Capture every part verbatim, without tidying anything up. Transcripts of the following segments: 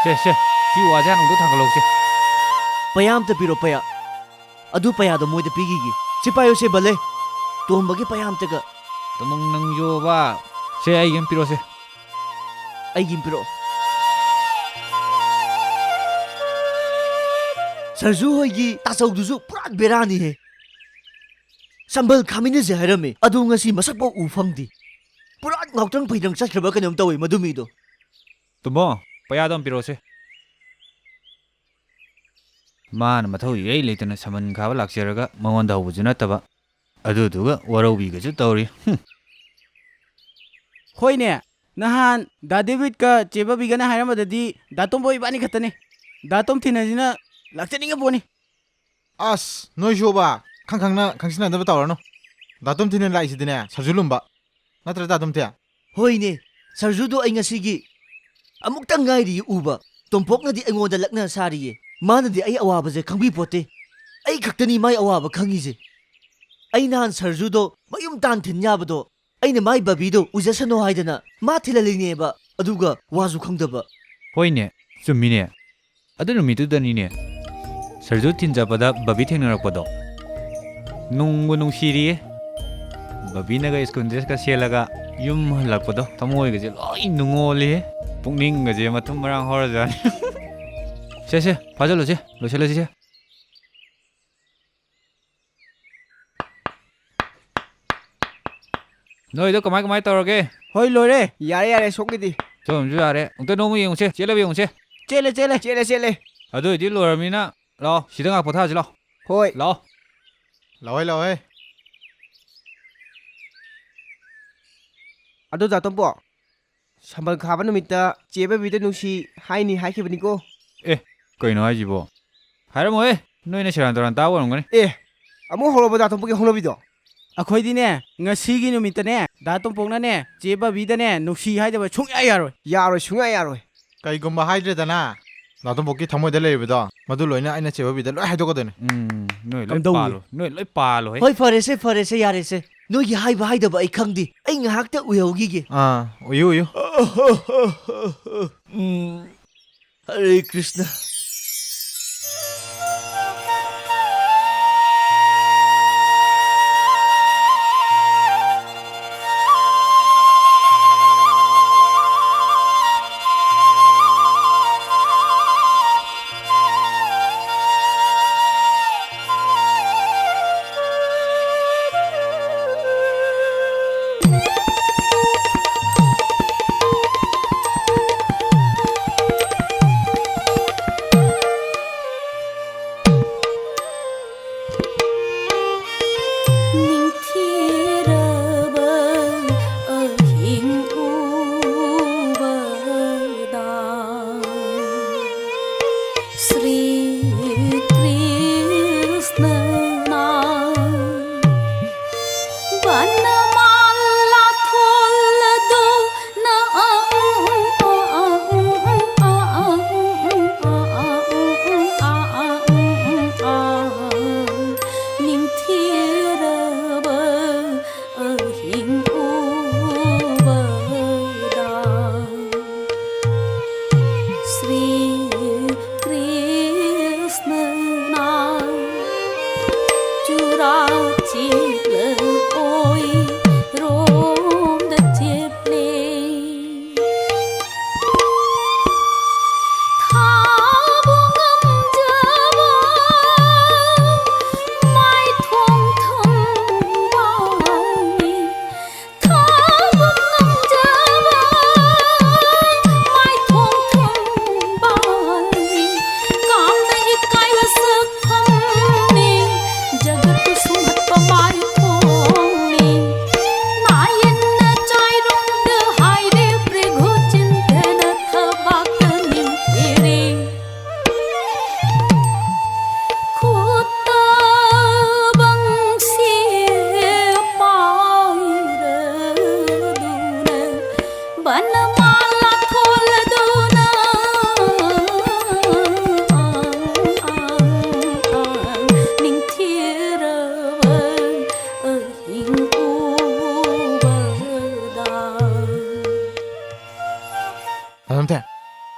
ꯁꯦ, ꯁꯦ, ꯁꯤ ꯋꯥꯁꯦ ꯍꯥꯟꯅ ꯑꯃꯨꯛꯇ ꯊꯥꯡꯒꯠꯍꯧꯁꯦ꯫ ꯄꯩꯌꯥ ꯑꯝꯇ ꯄꯤꯔꯣ, ꯄꯩꯌꯥ꯫ ꯑꯗꯨ ꯄꯩꯌꯥꯗꯣ ꯃꯣꯏꯗ ꯄꯤꯈꯤꯒꯦ꯫ ꯁꯤ ꯄꯥꯏꯌꯨꯁꯦ, ꯕꯂꯦ꯫ ꯇꯣꯝꯕꯒꯤ ꯄꯩꯌꯥ ꯑꯝꯇꯒ꯫ ꯇꯥꯃꯣ ꯅꯪꯁꯨꯕ꯫ ꯁꯦ, ꯑꯩꯒꯤ ꯑꯃ ꯄꯤꯔꯛꯑꯣꯁꯦ꯫ ꯑꯩꯒꯤ ꯑꯃ ꯄꯤꯔꯛꯑꯣ꯫ ꯁꯔꯖꯨ ꯍꯣꯏꯒꯤ ꯇꯥꯆꯧꯗꯨꯁꯨ ꯄꯨꯔꯥ ꯕꯦꯔꯥꯅꯤꯍꯦ꯫ ꯁꯝꯕꯜ ꯈꯥꯃꯤꯟꯅꯁꯦ ꯍꯥꯏꯔꯝꯃꯦ, ꯑꯗꯨ ꯉꯁꯤ ꯃꯁꯛꯐꯥꯎ ꯎ ꯐꯪꯗꯦ꯫ ꯄꯨꯔꯥ ꯉꯥꯎꯇ꯭ꯔꯪ ꯐꯩꯗ꯭ꯔꯪ ꯆꯠꯈ꯭ꯔꯕ ꯀꯩꯅꯣꯝ ꯇꯧꯋꯦ ꯃꯗꯨ ꯃꯤꯗꯣ꯫ ꯇꯥꯃꯣ, ꯄꯩꯌꯥꯗꯣ ꯑꯝ ꯄꯤꯔꯛꯑꯣꯁꯦ꯫ ꯃꯥꯅ ꯃꯊꯧ ꯏꯔꯩ ꯂꯩꯇꯅ ꯁꯝꯕꯜ ꯈꯥꯕ ꯂꯥꯛꯆꯔꯒ ꯃꯉꯣꯟꯗ ꯍꯧꯕꯁꯨ ꯅꯠꯇꯕ꯫ ꯑꯗꯨꯗꯨꯒ ꯋꯥꯔꯧꯕꯤꯒꯁꯨ ꯇꯧꯔꯤ꯫ ꯍꯨꯝ꯫ ꯍꯣꯏꯅꯦ, ꯅꯍꯥꯟ ꯗꯥ ꯗꯦꯕꯤꯠꯀ ꯆꯦ ꯕꯕꯤꯒꯅ ꯍꯥꯏꯔꯝꯕꯗꯗꯤ ꯗꯥ ꯇꯣꯝꯕ ꯏꯕꯥꯅꯤ ꯈꯛꯇꯅꯤ꯫ ꯗꯥ ꯇꯣꯝꯊꯤꯟ ꯍꯥꯏꯁꯤꯅ ꯂꯥꯛꯆꯅꯤꯡꯉ ꯄꯣꯠꯅꯤ꯫ ꯑꯁ, ꯅꯣꯏꯁꯨꯕ, ꯈꯪ ꯈꯪꯅ ꯈꯪꯁꯤꯟꯅꯗꯕ ꯇꯧꯔꯅꯨ꯫ ꯗꯥ ꯇꯣꯝꯊꯤꯟꯅ ꯂꯥꯛꯏꯁꯤꯗꯤꯅꯦ, ꯁꯔꯖꯨ ꯂꯨꯝꯕ꯫ ꯅꯠꯇ꯭ꯔ, ꯗꯥ ꯇꯣꯝꯊꯤꯟ? ꯍꯣꯏꯅꯦ, ꯁꯔꯖꯨꯗꯣ ꯑꯩ ꯉꯁꯤꯒꯤ ꯑꯃꯨꯛꯇꯪ ꯉꯥꯏꯔꯤꯌꯦ ꯎꯕ꯫ ꯇꯣꯝꯄꯣꯛꯅꯗꯤ ꯑꯩꯉꯣꯟꯗ ꯂꯛꯅ ꯁꯥꯔꯤꯌꯦ꯫ ꯃꯥꯅꯗꯤ ꯑꯩ ꯑꯋꯥꯕꯁꯦ ꯈꯪꯕꯤꯄꯣꯠꯇꯦ꯫ ꯑꯩ ꯈꯛꯇꯅꯤ ꯃꯥꯏ ꯑꯋꯥꯕ ꯈꯪꯉꯤꯁꯦ꯫ ꯑꯩ ꯅꯍꯥꯟ ꯁꯔꯖꯨꯗꯣ ꯃꯌꯨꯝ ꯇꯥꯟ ꯊꯤꯟ ꯌꯥꯕꯗꯣ ꯑꯩꯅ ꯃꯥꯏ ꯕꯕꯤꯗꯣ ꯎꯖꯁꯅꯣ ꯍꯥꯏꯗꯅ ꯃꯥ ꯊꯤꯜꯍꯜꯂꯤꯅꯦꯕ, ꯑꯗꯨꯒ ꯋꯥꯁꯨ ꯈꯪꯗꯕ꯫ ꯍꯣꯏꯅꯦ, ꯆꯨꯝꯃꯤꯅꯦ꯫ ꯑꯗꯨ ꯅꯨꯃꯤꯠꯇꯨꯗꯅꯤꯅꯦ ꯁꯔꯖꯨ ꯊꯤꯟ ꯆꯠꯄꯗ ꯕꯕꯤ ꯊꯦꯡꯅꯔꯛꯄꯗꯣ꯫ ꯅꯨꯡꯕꯨ ꯅꯨꯡꯁꯤꯔꯤꯌꯦ꯫ ꯕꯕꯤꯅꯒ ꯁ꯭ꯀꯨꯜ ꯗ꯭ꯔꯦꯁꯀ ꯁꯦꯠꯂꯒ ꯌꯨꯝ ꯍꯜꯂꯛꯄꯗꯣ ꯊꯃꯣꯏꯒꯁꯦ ꯂꯣꯏ ꯅꯨꯡꯉꯣꯜꯂꯤꯍꯦ꯫ ꯄꯨꯛꯅꯤꯡꯒꯁꯦ ꯃꯊꯨꯝ ꯃꯔꯥꯡ ꯍꯧꯔꯖꯥꯠꯅꯤ꯫ ꯁꯦ, ꯁꯦ, ꯐꯥꯖꯜꯂꯨꯁꯦ, ꯂꯣꯏꯁꯤꯜꯂꯁꯤꯁꯦ꯫ ꯅꯣꯏꯗꯣ ꯀꯃꯥꯏ ꯀꯃꯥꯏ ꯇꯧꯔꯒꯦ? ꯍꯣꯏ, ꯂꯣꯏꯔꯦ꯫ ꯌꯥꯔꯦ, ꯌꯥꯔꯦ, ꯁꯣꯝꯒꯤꯗꯤ꯫ ꯁꯣꯝꯁꯨ ꯌꯥꯔꯦ꯫ ꯑꯝꯇ ꯅꯣꯡꯃ ꯌꯦꯡꯉꯨꯁꯦ꯫ ꯆꯦꯜꯂꯕ ꯌꯦꯡꯉꯨꯁꯦ꯫ ꯆꯦꯜꯂꯦ, ꯆꯦꯜꯂꯦ꯫ ꯆꯦꯜꯂꯦ, ꯆꯦꯜꯂꯦ꯫ ꯑꯗꯨ ꯑꯣꯏꯗꯤ ꯂꯣꯏꯔꯕꯅꯤꯅ ꯂꯥꯛꯑꯣ, ꯁꯤꯗ ꯉꯥꯏꯍꯥꯛ ꯄꯣꯊꯥꯁꯤ ꯂꯥꯛꯑꯣ꯫ ꯍꯣꯏ꯫ ꯂꯥꯛꯑꯣ꯫ ꯂꯥꯛꯑꯣꯍꯦ, ꯂꯥꯛꯑꯣꯍꯦ꯫ ꯑꯗꯣ ꯗꯥ ꯇꯣꯝꯄꯣ, ꯁꯝꯕꯜ ꯈꯥꯕ ꯅꯨꯃꯤꯠꯇ ꯆꯦ ꯕꯕꯤꯗ ꯅꯨꯡꯁꯤ ꯍꯥꯏꯅꯤ ꯍꯥꯏꯈꯤꯕꯅꯤꯀꯣ꯫ ꯑꯦ, ꯀꯩꯅꯣ ꯍꯥꯏꯁꯤꯕꯣ? ꯍꯥꯏꯔꯝꯃꯣꯍꯦ, ꯅꯣꯏꯅ ꯁꯦꯔꯥꯟ ꯇꯨꯔꯥꯟ ꯇꯥꯕ ꯑꯣꯏꯔꯝꯒꯅꯤ꯫ ꯑꯦ, ꯑꯃꯨꯛ ꯍꯧꯔꯕ ꯗꯥ ꯇꯣꯝꯄꯣꯒꯤ ꯍꯧꯅꯕꯤꯗꯣ? ꯑꯩꯈꯣꯏꯗꯤꯅꯦ, ꯉꯁꯤꯒꯤ ꯅꯨꯃꯤꯠꯇꯅꯦ, ꯗꯥ ꯇꯣꯝꯄꯣꯛꯅꯅꯦ, ꯆꯦ ꯕꯕꯤꯗꯅꯦ, ꯅꯨꯡꯁꯤ ꯍꯥꯏꯗꯕ ꯁꯨꯡꯌꯥ ꯌꯥꯔꯣꯏ꯫ ꯌꯥꯔꯣꯏ, ꯁꯨꯡꯌꯥ ꯌꯥꯔꯣꯏ꯫ ꯀꯩꯒꯨꯝꯕ ꯍꯥꯏꯗ꯭ꯔꯦꯗꯅ, ꯗꯥ ꯇꯣꯝꯄꯣꯛꯀꯤ ꯊꯃꯣꯏꯗ ꯂꯩꯔꯤꯕꯗꯣ, ꯃꯗꯨ ꯂꯣꯏꯅ ꯑꯩꯅ ꯆꯦ ꯕꯕꯤꯗ ꯂꯣꯏ ꯍꯥꯏꯗꯣꯛꯀꯗꯣꯏꯅꯦ꯫ ꯎꯝ, ꯅꯣꯏ ꯂꯣꯏ ꯀꯝꯗꯧꯅꯤ? ꯄꯥꯜꯂꯣ, ꯅꯣꯏ ꯂꯣꯏ ꯄꯥꯜꯂꯣ, ꯍꯦ꯫ ꯍꯣꯏ, ꯐꯔꯦꯁꯦ, ꯐꯔꯦꯁꯦ, ꯌꯥꯔꯦꯁꯦ꯫ ꯅꯣꯏꯒꯤ ꯍꯥꯏꯕ ꯍꯥꯏꯗꯕ ꯑꯩ ꯈꯪꯗꯦ꯫ ꯑꯩ ꯉꯥꯏꯍꯥꯛꯇ ꯎꯏꯍꯧꯈꯤꯒꯦ꯫ ꯑꯥ, ꯎꯏꯌꯨ, ꯎꯏꯌꯨ꯫ ꯎꯝ, ꯍꯔꯦ ꯀ꯭ꯔꯤꯁꯅ꯫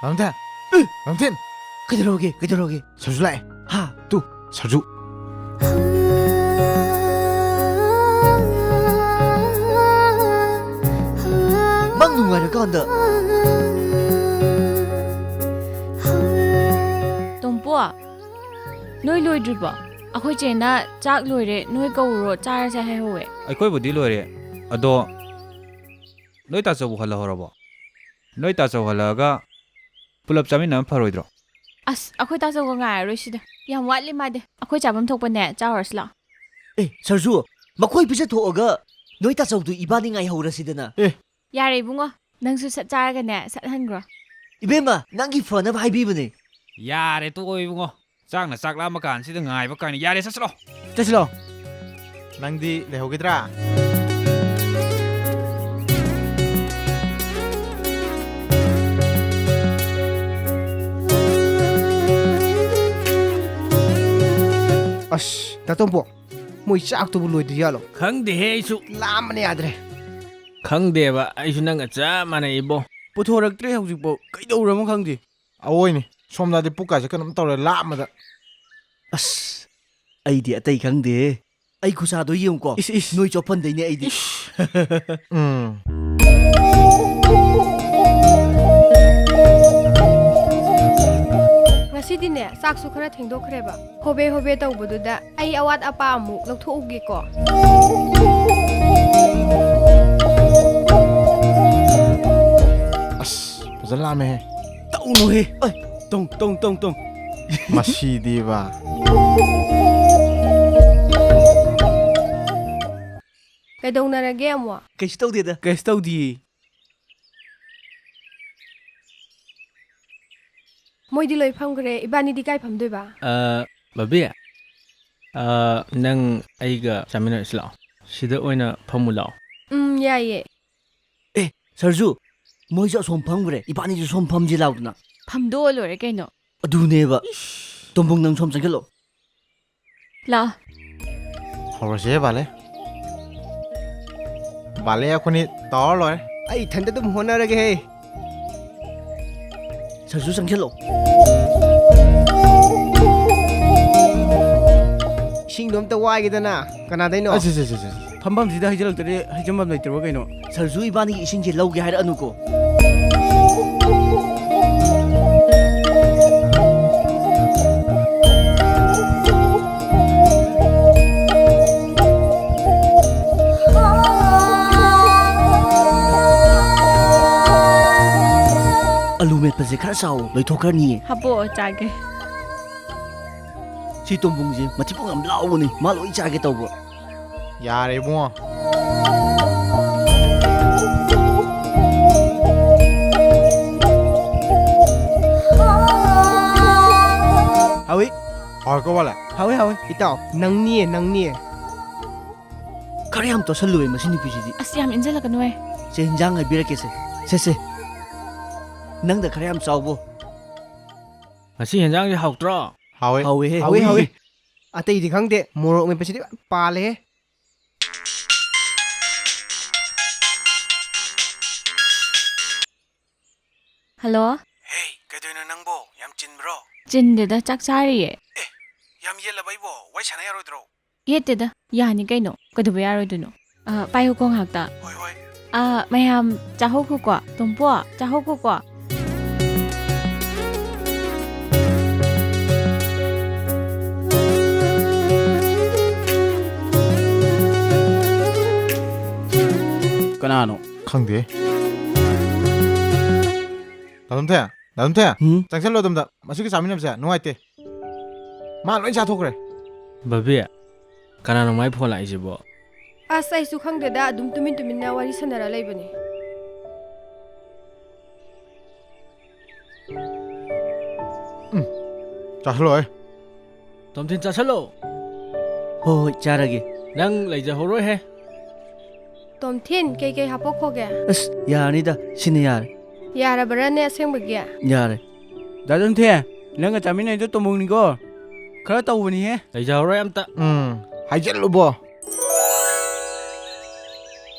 ꯂꯥꯡꯊꯦꯟ! ꯂꯥꯡꯊꯦꯟ! ꯀꯩꯗꯧꯔꯒꯦ? ꯀꯩꯗꯧꯔꯒꯦ? ꯁꯔꯖꯨ ꯂꯥꯛꯑꯦ꯫ ꯍꯥ? ꯇꯨ, ꯁꯔꯖꯨ꯫ ꯃꯪ ꯅꯨꯡꯉꯥꯏꯔꯀꯥꯟꯗ꯫ ꯇꯣꯝꯄꯣ, ꯅꯣꯏ ꯂꯣꯏꯗ꯭ꯔꯤꯕꯣ? ꯑꯩꯈꯣꯏ ꯆꯦꯅ ꯆꯥꯛ ꯂꯣꯏꯔꯦ, ꯅꯣꯏ ꯀꯧꯔꯨꯔꯣ, ꯆꯥꯔꯁꯦ ꯍꯥꯏꯍꯧꯋꯦ꯫ ꯑꯩꯈꯣꯏꯕꯨꯗꯤ ꯂꯣꯏꯔꯦ, ꯑꯗꯣ ꯅꯣꯏ ꯇꯥꯆꯧꯕꯨ ꯍꯜꯂꯍꯧꯔꯕꯣ? ꯅꯣꯏ ꯇꯥꯆꯧ ꯍꯜꯂꯛꯑꯒ ꯄꯨꯂꯞ ꯆꯥꯃꯤꯟꯅꯕ ꯐꯔꯣꯏꯗ꯭ꯔꯣ? ꯑꯁ, ꯑꯩꯈꯣꯏ ꯇꯥꯆꯧꯒ ꯉꯥꯏꯔꯔꯣꯏ ꯁꯤꯗ꯫ ꯌꯥꯝ ꯋꯥꯠꯂꯤ ꯃꯥꯗꯤ꯫ ꯑꯩꯈꯣꯏ ꯆꯥꯐꯝ ꯊꯣꯛꯄꯅꯦ, ꯆꯥꯎꯔꯁꯤ ꯂꯥꯛꯑꯣ꯫ ꯑꯦ, ꯁꯔꯖꯨ, ꯃꯈꯣꯏ ꯄꯤꯖꯊꯣꯛꯑꯒ ꯅꯣꯏ ꯇꯥꯆꯧꯗꯨ ꯏꯕꯥꯅꯤ ꯉꯥꯏꯍꯧꯔꯁꯤꯗꯅ꯫ ꯑꯦ꯫ ꯌꯥꯔꯦ ꯏꯕꯨꯡꯉꯣ, ꯅꯪꯁꯨ ꯁꯠ ꯆꯥꯔꯒꯅꯦ, ꯁꯠ ꯍꯟꯈ꯭ꯔꯣ꯫ ꯏꯕꯦꯝꯃ, ꯅꯪꯒꯤ ꯐꯅꯕ ꯍꯥꯏꯕꯤꯕꯅꯦ꯫ ꯌꯥꯔꯦ, ꯇꯣꯛꯑꯣ ꯏꯕꯨꯡꯉꯣ꯫ ꯆꯥꯛꯅ ꯆꯥꯛ ꯂꯥꯝꯕ ꯀꯥꯟꯁꯤꯗ ꯉꯥꯏꯕ ꯀꯥꯏꯅ꯫ ꯌꯥꯔꯦ, ꯆꯠꯁꯤꯂꯣ꯫ ꯆꯠꯁꯤꯂꯣ꯫ ꯅꯪꯗꯤ ꯂꯩꯍꯧꯒꯗ꯭ꯔꯥ? ꯑꯁ, ꯗꯥ ꯇꯣꯝꯄꯣ, ꯃꯣꯏ ꯆꯥꯛꯇꯨꯕꯨ ꯂꯣꯏꯗ꯭ꯔꯤ ꯖꯥꯠꯂꯣ? ꯈꯪꯗꯦꯍꯦ ꯑꯩꯁꯨ꯫ ꯂꯥꯝꯕꯅ ꯌꯥꯗ꯭ꯔꯦ꯫ ꯈꯪꯗꯦꯕ, ꯑꯩꯁꯨ ꯅꯪꯒ ꯆꯞ ꯃꯥꯟꯅꯩ ꯏꯕꯣ꯫ ꯄꯨꯊꯣꯔꯛꯇ꯭ꯔꯦ ꯍꯧꯖꯤꯛꯐꯥꯎ꯫ ꯀꯩꯗꯧꯔꯃꯣ ꯈꯪꯗꯦ꯫ ꯑꯑꯣꯏꯅꯦ, ꯁꯣꯝꯗꯗꯤ ꯄꯨꯛꯀꯥꯁꯦ ꯀꯩꯅꯣꯝ ꯇꯧꯔꯦ ꯂꯥꯝꯕꯗ꯫ ꯑꯁ, ꯑꯩꯗꯤ ꯑꯇꯩ ꯈꯪꯗꯦꯍꯦ꯫ ꯑꯩ ꯈꯨꯠꯁꯥꯗꯣ ꯌꯦꯡꯉꯨꯀꯣ꯫ ꯏꯁ, ꯏꯁ꯫ ꯅꯣꯏ ꯆꯣꯞꯐꯟꯗꯣꯏꯅꯦ ꯑꯩꯗꯤ꯫ ꯏꯁ꯫ ꯎꯝ꯫ ꯉꯁꯤꯗꯤꯅꯦ, ꯆꯥꯛꯁꯨ ꯈꯔ ꯊꯦꯡꯗꯣꯛꯈ꯭ꯔꯦꯕ꯫ ꯍꯣꯕꯦ ꯍꯣꯕꯦ ꯇꯧꯕꯗꯨꯗ ꯑꯩ ꯑꯋꯥꯠ ꯑꯄꯥ ꯑꯃꯨꯛ ꯂꯧꯊꯣꯛꯎꯒꯦꯀꯣ꯫ ꯑꯁ, ꯐꯖꯅ ꯂꯥꯝꯃꯦꯍꯦ꯫ ꯇꯧꯅꯨꯍꯦ꯫ ꯑꯩ, ꯇꯣꯡ, ꯇꯣꯡ, ꯇꯣꯡ, ꯇꯣꯡ꯫ ꯃꯁꯤꯗꯤꯕ꯫ ꯀꯩꯗꯧꯅꯔꯒꯦ ꯑꯃꯨꯛ? ꯀꯩꯁꯨ ꯇꯧꯗꯦꯗ꯫ ꯀꯩꯁꯨ ꯇꯧꯗꯤꯌꯦ꯫ ꯃꯣꯏꯗꯤ ꯂꯣꯏ ꯐꯝꯈ꯭ꯔꯦ, ꯏꯕꯥꯅꯤꯗꯤ ꯀꯥꯏ ꯐꯝꯗꯣꯏꯕ? ꯑ, ꯕꯕꯤ, ꯑ, ꯅꯪ ꯑꯩꯒ ꯆꯥꯃꯤꯟꯅꯔꯁꯤ ꯂꯥꯛꯑꯣ꯫ ꯁꯤꯗ ꯑꯣꯏꯅ ꯐꯝꯃꯨ ꯂꯥꯛꯑꯣ꯫ ꯎꯝ, ꯌꯥꯏꯌꯦ꯫ ꯑꯦ, ꯁꯔꯖꯨ, ꯃꯣꯏꯁꯨ ꯑꯁꯣꯝ ꯐꯝꯈ꯭ꯔꯦ, ꯏꯕꯥꯅꯤꯁꯨ ꯁꯣꯝ ꯐꯝꯁꯤ ꯂꯥꯎꯗꯅ꯫ ꯐꯝꯗꯣꯛꯑ ꯂꯣꯏꯔꯦ ꯀꯩꯅꯣ꯫ ꯑꯗꯨꯅꯦꯕ꯫ ꯇꯣꯝꯕꯨꯡ, ꯅꯪ ꯁꯣꯝ ꯆꯪꯁꯤꯜꯂꯣ꯫ ꯂꯥꯛꯑꯣ꯫ ꯍꯧꯔꯁꯦ, ꯕꯥꯂꯦ꯫ ꯕꯥꯂꯦ, ꯑꯩꯈꯣꯏꯅꯤ ꯇꯧꯔ ꯂꯣꯏꯔꯦ꯫ ꯑꯩ ꯏꯊꯟꯇ ꯑꯗꯨꯝ ꯍꯣꯠꯅꯔꯒꯦꯍꯦ꯫ ꯁꯔꯁꯨ ꯆꯪꯁꯤꯜꯂꯣ꯫ ꯏꯁꯤꯡꯗꯣ ꯑꯝꯇ ꯋꯥꯏꯒꯦꯗꯅ꯫ ꯀꯅꯥꯗꯩꯅꯣ? ꯑꯁ, ꯑꯁ, ꯑꯁ, ꯑꯁ, ꯑꯁ꯫ ꯐꯝꯐꯝꯁꯤꯗ ꯍꯩꯖꯤꯜꯂꯛꯇ꯭ꯔꯗꯤ ꯍꯩꯖꯤꯟꯐꯝ ꯂꯩꯇ꯭ꯔꯕ ꯀꯩꯅꯣ? ꯁꯔꯖꯨ ꯏꯕꯥꯅꯤꯒꯤ ꯏꯁꯤꯡꯁꯦ ꯂꯧꯒꯦ ꯍꯥꯏꯔꯛꯑꯅꯨꯀꯣ꯫ ꯑꯂꯨ ꯃꯦꯠꯄꯁꯦ ꯈꯔ ꯆꯥꯎ, ꯂꯣꯏꯊꯣꯛꯈ꯭ꯔꯅꯤꯌꯦ꯫ ꯍꯥꯄꯛꯑꯣ, ꯆꯥꯒꯦ꯫ ꯁꯤ ꯇꯣꯝꯕꯨꯡꯁꯦ ꯃꯊꯤꯕꯣꯡ ꯌꯥꯝ ꯂꯥꯎꯕꯅꯤ, ꯃꯥ ꯂꯣꯏ ꯆꯥꯒꯦ ꯇꯧꯕ꯫ ꯌꯥꯔꯦ ꯏꯕꯨꯡꯉꯣ꯫ ꯍꯥꯎꯏ꯫ ꯍꯥꯎꯏꯀꯣ ꯋꯥꯂꯦ? ꯍꯥꯎꯏ, ꯍꯥꯎꯏ꯫ ꯏꯇꯥꯎ, ꯅꯪꯅꯤꯌꯦ, ꯅꯪꯅꯤꯌꯦ꯫ ꯈꯔ ꯌꯥꯝ ꯇꯣꯠꯁꯜꯂꯨꯏ ꯃꯁꯤ ꯅꯨꯄꯤꯁꯤꯗꯤ꯫ ꯑꯁ, ꯌꯥꯝ ꯏꯟꯖꯜꯂꯛꯀꯅꯨꯍꯦ꯫ ꯁꯦ, ꯏꯟꯖꯥꯡ ꯍꯥꯏꯕꯤꯔꯛꯀꯦꯁꯦ꯫ ꯁꯦ, ꯁꯦ꯫ ꯅꯪꯗ ꯈꯔ ꯌꯥꯝ ꯆꯥꯎꯕꯣ꯫ ꯉꯁꯤ ꯍꯦꯟꯖꯥꯡꯁꯦ ꯍꯥꯎꯇ꯭ꯔꯣ? ꯍꯥꯎꯋꯦ꯫ ꯍꯥꯎꯋꯦꯍꯦ꯫ ꯍꯥꯎꯋꯦ, ꯍꯥꯎꯋꯦ꯫ ꯑꯇꯩꯗꯤ ꯈꯪꯗꯦ, ꯃꯣꯔꯣꯛ ꯃꯦꯠꯄꯁꯤꯗꯤ ꯄꯥꯜꯂꯦꯍꯦ꯫ ꯍꯜꯂꯣ꯫ ꯍꯦ, ꯀꯩꯗꯧꯏꯅꯣ ꯅꯪꯕꯣ? ꯌꯥꯝ ꯆꯤꯟꯕ꯭ꯔꯣ? ꯆꯤꯟꯗꯦꯗ, ꯆꯥꯛ ꯆꯥꯔꯤꯌꯦ꯫ ꯑꯦ, ꯌꯥꯝ ꯌꯦꯠꯂꯕ ꯑꯩꯕꯣ? ꯋꯥꯔꯤ ꯁꯥꯟꯅ ꯌꯥꯔꯣꯏꯗ꯭ꯔꯣ? ꯌꯦꯠꯇꯦꯗ, ꯌꯥꯅꯤ ꯀꯩꯅꯣ, ꯀꯩꯗꯧꯕ ꯌꯥꯔꯣꯏꯗꯣꯏꯅꯣ? ꯑ, ꯄꯥꯏꯌꯨꯀꯣ ꯉꯥꯏꯍꯥꯛꯇ꯫ ꯍꯣꯏ, ꯍꯣꯏ꯫ ꯑ, ꯃꯌꯥꯝ ꯆꯥꯍꯧꯈꯣꯀꯣ, ꯇꯣꯝꯄꯣ, ꯆꯥꯍꯧꯈꯣꯀꯣ꯫ ꯀꯅꯥꯅꯣ? ꯈꯪꯗꯦ꯫ ꯗꯥ ꯇꯣꯝꯊꯦ, ꯗꯥ ꯇꯣꯝꯊꯦ, ꯍꯨꯝ? ꯆꯪꯁꯜꯂꯣ ꯑꯗꯣꯝꯗ꯫ ꯃꯁꯤꯒ ꯆꯥꯃꯤꯟꯅꯕꯁꯦ ꯅꯨꯡꯉꯥꯏꯇꯦ꯫ ꯃꯥ ꯂꯣꯏ ꯆꯥꯊꯣꯛꯈ꯭ꯔꯦ꯫ ꯕꯕꯤ, ꯀꯅꯥꯅꯣ ꯃꯥꯏ ꯐꯣꯟ ꯂꯥꯛꯏꯁꯤꯕꯣ? ꯑꯁ, ꯑꯩꯁꯨ ꯈꯪꯗꯦꯗ, ꯑꯗꯨꯝ ꯇꯨꯃꯤꯟ ꯇꯨꯃꯤꯟꯅ ꯋꯥꯔꯤ ꯁꯥꯟꯅꯔ ꯂꯩꯕꯅꯤ꯫ ꯎꯝ, ꯆꯥꯁꯜꯂꯣꯍꯦ꯫ ꯇꯣꯝꯊꯤꯟ, ꯆꯥꯁꯜꯂꯣ꯫ ꯍꯣꯏ, ꯍꯣꯏ, ꯆꯥꯔꯒꯦ꯫ ꯅꯪ ꯂꯩꯖꯍꯧꯔꯣꯏꯍꯦ꯫ ꯇꯣꯝꯊꯤꯟ, ꯀꯩꯀꯩ ꯍꯥꯄꯛꯈꯣꯒꯦ? ꯑꯁ, ꯌꯥꯔꯅꯤꯗ, ꯁꯤꯅ ꯌꯥꯔꯦ꯫ ꯌꯥꯔꯕ꯭ꯔꯥꯅꯦ ꯑꯁꯦꯡꯕꯒꯤ? ꯌꯥꯔꯦ꯫ ꯗꯥ ꯇꯣꯝꯊꯤꯟ, ꯅꯪꯒ ꯆꯥꯃꯤꯟꯅꯩꯗꯣ ꯇꯣꯝꯕꯧꯅꯤꯀꯣ꯫ ꯈꯔ ꯇꯧꯕꯅꯤꯍꯦ꯫ ꯂꯩꯖꯍꯧꯔꯣꯏ ꯑꯝꯇ꯫ ꯎꯝ, ꯍꯥꯏꯖꯜꯂꯨꯕꯣ꯫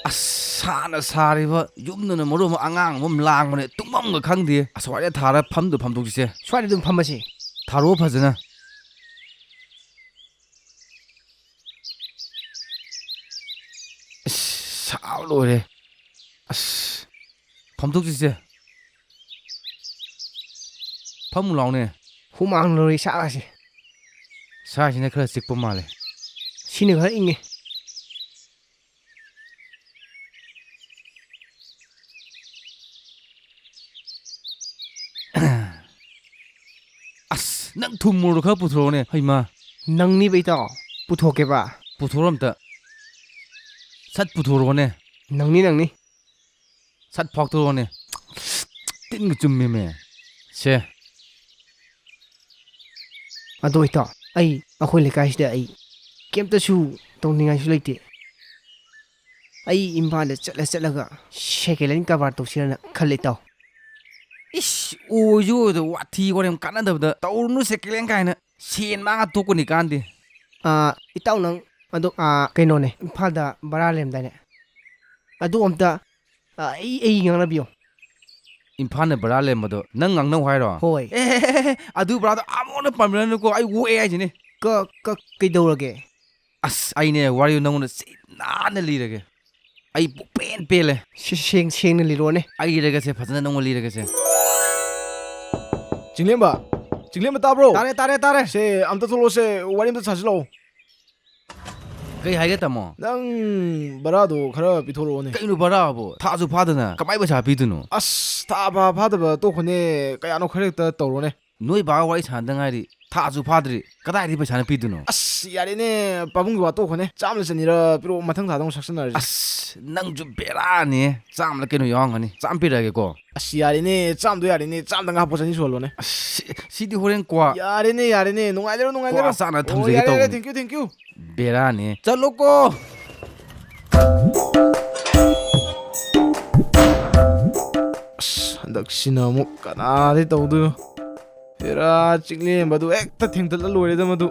ꯑꯁ꯫ ꯁꯥꯅ ꯁꯥꯔꯤꯕ, ꯌꯨꯝꯗꯨꯅ ꯃꯔꯣꯟ ꯑꯃ ꯑꯉꯥꯡ ꯑꯃ ꯂꯥꯡꯕꯅꯦ, ꯇꯨꯝꯐꯝꯒ ꯈꯪꯗꯦ꯫ ꯑꯁ꯭ꯋꯥꯏꯗ ꯊꯥꯔ ꯐꯝꯗꯨ ꯐꯝꯗꯣꯛꯁꯤꯁꯦ꯫ ꯁ꯭ꯋꯥꯏꯗ ꯑꯗꯨꯝ ꯐꯝꯃꯁꯤ꯫ ꯊꯥꯔꯣ ꯐꯖꯅ꯫ ꯑꯁ, ꯁꯥꯕ ꯂꯣꯏꯔꯦ꯫ ꯑꯁ, ꯐꯝꯗꯣꯛꯁꯤꯁꯦ꯫ ꯐꯝꯃꯨ ꯂꯥꯎꯅꯦ꯫ ꯍꯨꯃꯥꯡ ꯂꯧꯔꯤ ꯁꯥꯒꯁꯦ꯫ ꯁꯥꯁꯤꯅ ꯈꯔ ꯆꯤꯛꯄ ꯃꯥꯜꯂꯦ꯫ ꯁꯤꯅ ꯈꯔ ꯏꯪꯉꯦ꯫ ꯑꯁ, ꯅꯪ ꯊꯨꯝ ꯃꯣꯔꯣꯛ ꯈꯔ ꯄꯨꯊꯣꯔꯛꯑꯣꯅꯦ, ꯍꯩꯃꯥ꯫ ꯅꯪꯅꯤꯕ ꯏꯇꯥꯎ, ꯄꯨꯊꯣꯛꯀꯦꯕ꯫ ꯄꯨꯊꯣꯔꯛꯑꯣ ꯑꯝꯇ꯫ ꯁꯠ ꯄꯨꯊꯣꯔꯛꯑꯣꯅꯦ꯫ ꯅꯪꯅꯤ, ꯅꯪꯅꯤ꯫ ꯁꯠ ꯐꯥꯎꯊꯣꯔꯛꯑꯣꯅꯦ꯫ ꯇꯤꯟꯒ ꯆꯨꯝꯃꯦꯃꯦ꯫ ꯁꯦ꯫ ꯑꯗꯣ ꯏꯇꯥꯎ, ꯑꯩ, ꯑꯩꯈꯣꯏ ꯂꯩꯀꯥꯏꯁꯤꯗ ꯑꯩ ꯀꯩꯝꯇꯁꯨ ꯇꯧꯅꯤꯡꯉꯥꯏꯁꯨ ꯂꯩꯇꯦ꯫ ꯑꯩ ꯏꯝꯐꯥꯜꯗ ꯆꯠꯂ ꯆꯠꯂꯒ second hand ꯀꯔꯕꯥꯔ ꯇꯧꯁꯤꯔꯅ ꯈꯜꯂꯦ ꯏꯇꯥꯎ꯫ ꯏꯁ, ꯑꯣꯏꯁꯨ ꯑꯣꯏꯗ, ꯋꯥꯊꯤ ꯋꯥꯔꯦꯝ ꯀꯥꯟꯅꯗꯕꯗ ꯇꯧꯔꯨꯅꯨ second hand ꯀꯥꯏꯅ, ꯁꯦꯟ ꯃꯥꯡꯉ ꯇꯣꯛꯀꯅꯤ ꯀꯥꯟꯗꯦ꯫ ꯑꯥ, ꯏꯇꯥꯎ ꯅꯪ ꯑꯗꯣ, ꯑꯥ, ꯀꯩꯅꯣꯅꯦ, ꯏꯝꯐꯥꯜꯗ ꯚꯔꯥ ꯂꯩꯔꯝꯗꯥꯏꯅꯦ? ꯑꯗꯨ ꯑꯝꯇ, ꯑꯥ, ꯑꯩ, ꯑꯩ ꯉꯥꯡꯅꯕꯤꯌꯣ꯫ ꯏꯝꯐꯥꯜꯗ ꯚꯔꯥ ꯂꯩꯔꯝꯕꯗꯣ ꯅꯪ ꯉꯥꯡꯅꯧ ꯍꯥꯏꯔꯣ? ꯍꯣꯏ꯫ ꯑꯦ, ꯑꯦ, ꯑꯦ, ꯑꯦ, ꯑꯗꯨ ꯚꯔꯥꯗꯣ ꯑꯃꯨꯛ ꯍꯟꯅ ꯄꯟꯕꯤꯔꯅꯨꯀꯣ, ꯑꯩ ꯑꯣꯛꯑꯦ ꯍꯥꯏꯁꯤꯅꯤ꯫ ꯀ-, ꯀ-, ꯀꯩꯗꯧꯔꯒꯦ? ꯑꯁ, ꯑꯩꯅꯦ, ꯋꯥꯔꯤ ꯅꯉꯣꯟꯗ ꯁꯤ ꯅꯥꯟꯅ ꯂꯤꯔꯒꯦ꯫ ꯑꯩ ꯄꯨꯛꯄꯦꯟ ꯄꯦꯜꯂꯦ꯫ ꯁꯤ ꯁꯦꯡ-, ꯁꯦꯡꯅ ꯂꯤꯔꯣꯅꯦ꯫ ꯑꯩ ꯂꯤꯔꯒꯦꯁꯦ, ꯐꯖꯅ ꯅꯉꯣꯟꯗ ꯂꯤꯔꯒꯦꯁꯦ꯫ ꯆꯤꯡꯂꯦꯝꯕ, ꯆꯤꯡꯂꯦꯝꯕ ꯇꯥꯕ꯭ꯔꯣ? ꯇꯥꯔꯦ, ꯇꯥꯔꯦ, ꯇꯥꯔꯦ꯫ ꯁꯦ, ꯑꯝꯇ ꯊꯣꯛꯂꯛꯑꯣꯁꯦ, ꯋꯥꯔꯤ ꯑꯝꯇ ꯁꯥꯁꯤꯜꯂꯛꯑꯣ꯫ ꯀꯩ ꯍꯥꯏꯒꯦ, ꯇꯥꯃꯣ? ꯅꯪ ꯕꯔꯥꯗꯣ ꯈꯔ ꯄꯤꯊꯣꯔꯛꯑꯣꯅꯦ꯫ ꯀꯩꯅꯣ ꯕꯔꯥꯕꯣ? ꯊꯥꯁꯨ ꯐꯥꯗꯅ ꯀꯃꯥꯏ ꯄꯩꯁꯥ ꯄꯤꯗꯣꯏꯅꯣ? ꯑꯁ, ꯊꯥ ꯐꯥ-, ꯐꯥꯗꯕ ꯇꯣꯛꯈꯣꯅꯦ, ꯀꯌꯥꯅꯣ ꯈꯔ ꯍꯦꯛꯇ ꯇꯧꯔꯣꯅꯦ꯫ ꯅꯣꯏ ꯕꯥꯒ ꯋꯥꯔꯤ ꯁꯥꯟꯅꯗ ꯉꯥꯏꯔꯤ, ꯊꯥꯁꯨ ꯐꯥꯗ꯭ꯔꯤ, ꯀꯗꯥꯏꯗꯒꯤ ꯄꯩꯁꯥꯅ ꯄꯤꯗꯣꯏꯅꯣ? ꯑꯁ, ꯌꯥꯔꯦꯅꯦ, ꯄꯥꯕꯨꯡꯒꯤ ꯋꯥ ꯇꯣꯛꯈꯣꯅꯦ꯫ ꯆꯥꯝꯃꯗ ꯆꯅꯤꯔ ꯄꯤꯔꯛꯑꯣ, ꯃꯊꯪ ꯊꯥꯗ ꯑꯃꯨꯛ ꯁꯛꯆꯟꯅꯔꯁꯤ꯫ ꯑꯁ, ꯅꯪꯁꯨ ꯕꯦꯔꯥꯅꯤ꯫ ꯆꯥꯝꯃꯗ ꯀꯩꯅꯣ ꯌꯥꯎꯔꯝꯒꯅꯤ? ꯆꯥꯝꯃ ꯄꯤꯔꯛꯑꯒꯦꯀꯣ꯫ ꯑꯁ, ꯌꯥꯔꯦꯅꯦ, ꯆꯥꯝꯃꯗꯣ ꯌꯥꯔꯦꯅꯦ, ꯆꯥꯝꯃꯗ ꯉꯥ ꯄꯣꯠ ꯆꯅꯤ ꯁꯨꯍꯜꯂꯣꯅꯦ꯫ ꯑꯁ, ꯁꯤ-, ꯁꯤꯗꯤ ꯍꯣꯔꯦꯟ ꯀ꯭ꯋꯥ, ꯌꯥꯔꯦꯅꯦ, ꯌꯥꯔꯦꯅꯦ, ꯅꯨꯡꯉꯥꯏꯖꯔꯣ, ꯅꯨꯡꯉꯥꯏꯖꯔꯣ꯫ ꯀ꯭ꯋꯥ ꯆꯥꯅ ꯑꯣ, ꯊꯝꯖꯒꯦ ꯌꯥꯔꯦ, ꯌꯥꯔꯦ, ꯇꯧꯕꯅꯤ꯫ Thank you, thank you꯫ ꯕꯦꯔꯥꯅꯤ꯫ ꯆꯠꯂꯣꯀꯣ꯫ ꯑꯁ, ꯍꯟꯗꯛꯁꯤꯅ ꯑꯃꯨꯛ ꯀꯅꯥꯗꯩ ꯇꯧꯗꯣꯏꯅꯣ? ꯍꯦꯔꯥ, ꯆꯤꯡꯂꯦꯝꯕꯗꯨ ꯍꯦꯛꯇ ꯊꯦꯡꯇꯠꯂ ꯂꯣꯏꯔꯦꯗ ꯃꯗꯨ꯫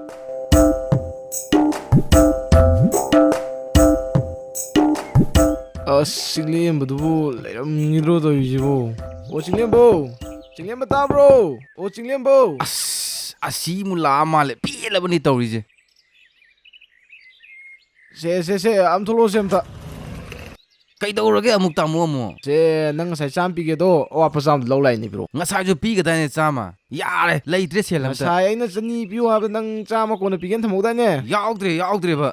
ꯑ, ꯑꯁ, ꯆꯤꯡꯂꯦꯝꯕꯗꯨꯕꯨ ꯂꯩꯔꯝꯈꯤꯗ꯭ꯔꯣ ꯇꯧꯔꯤꯁꯤꯕꯨ? ꯑꯣ, ꯆꯤꯡꯂꯦꯝꯕꯧ! ꯆꯤꯡꯂꯦꯝꯕ ꯇꯥꯕ꯭ꯔꯣ? ꯑꯣ, ꯆꯤꯡꯂꯦꯝꯕꯧ! ꯑꯁ, ꯑꯁꯤ ꯑꯃꯨꯛ ꯂꯥꯛꯑ ꯃꯥꯜꯂꯦ꯫ ꯄꯦꯜꯂꯕꯅꯤ ꯇꯧꯔꯤꯁꯦ꯫ ꯁꯦ, ꯁꯦ, ꯁꯦ, ꯑꯝ ꯊꯣꯛꯂꯛꯑꯣꯁꯦ ꯑꯝꯇ꯫ ꯀꯩꯗꯧꯔꯒꯦ ꯑꯃꯨꯛ, ꯇꯥꯃꯣ, ꯑꯃꯨꯛ? ꯁꯦ, ꯅꯪ ꯉꯁꯥꯏ ꯆꯥꯝ ꯄꯤꯒꯦꯗꯣ, ꯑꯋꯥꯠꯄ ꯆꯥꯝꯗꯣ ꯂꯧ ꯂꯥꯛꯏꯅꯦ, ꯄꯤꯔꯛꯑꯣ꯫ ꯉꯁꯥꯏꯁꯨ ꯄꯤꯒꯗꯥꯏꯅꯦ ꯆꯥꯝꯃ? ꯌꯥꯔꯦ, ꯂꯩꯇ꯭ꯔꯦ ꯁꯦꯜ ꯑꯝꯇ꯫ ꯉꯁꯥꯏ ꯑꯩꯅ ꯆꯅꯤ ꯄꯤꯌꯨ ꯍꯥꯏꯕꯗ ꯅꯪ ꯆꯥꯝꯃ ꯀꯣꯟꯅ ꯄꯤꯒꯦꯅ ꯊꯝꯍꯧꯗꯥꯏꯅꯦ? ꯌꯥꯎꯗ꯭ꯔꯦ, ꯌꯥꯎꯗ꯭ꯔꯦꯕ꯫